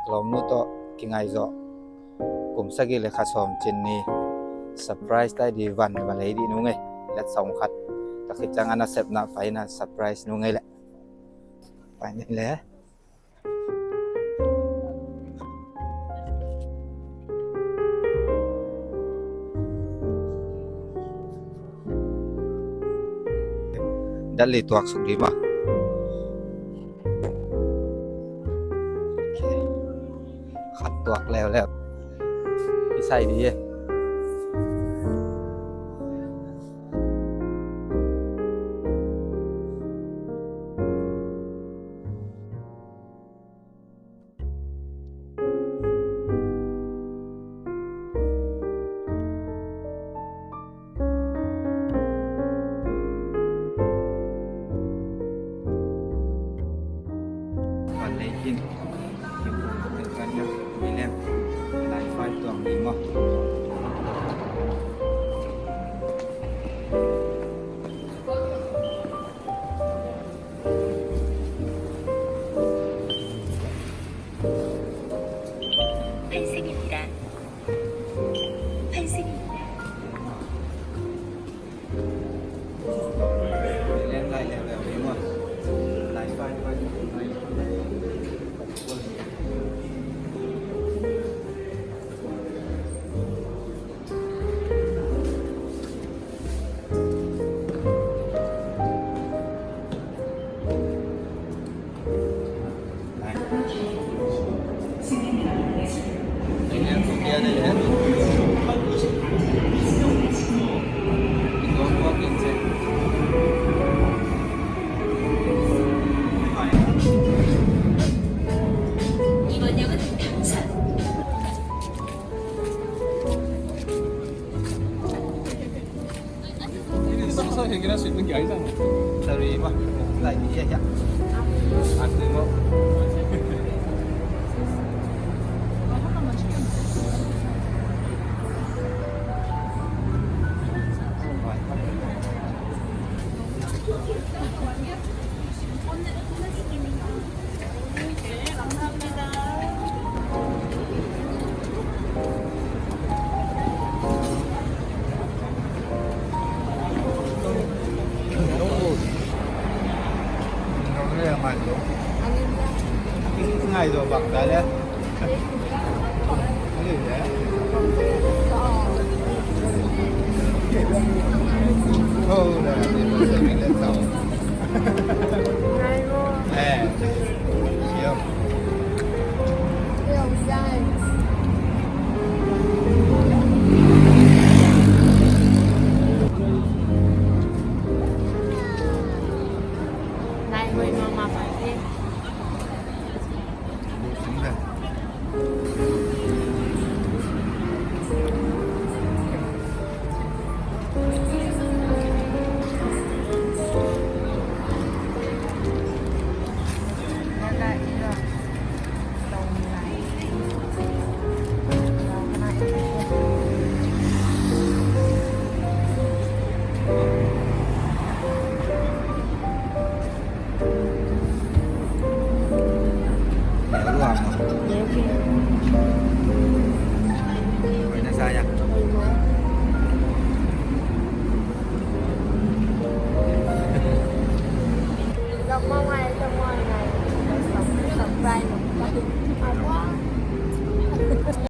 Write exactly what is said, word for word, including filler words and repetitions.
Lawmnu tawh kingaihzawh kum sagih le kha sawm cin ni surprise tai di van va lei dih nung ei. Let sawm khat. Tua khit ciang a nasepna pai na surprise nung ei leh. Pai ni leh. Dal li tuak suk di maw. Khat tuak leuleu. I sai di e. Van lei in, William, lai five tuang ni maw. 환승입니다. 환승입니다. 이번 역은 당선. Sorry, ma. Like, yeah, yeah. Aku mau.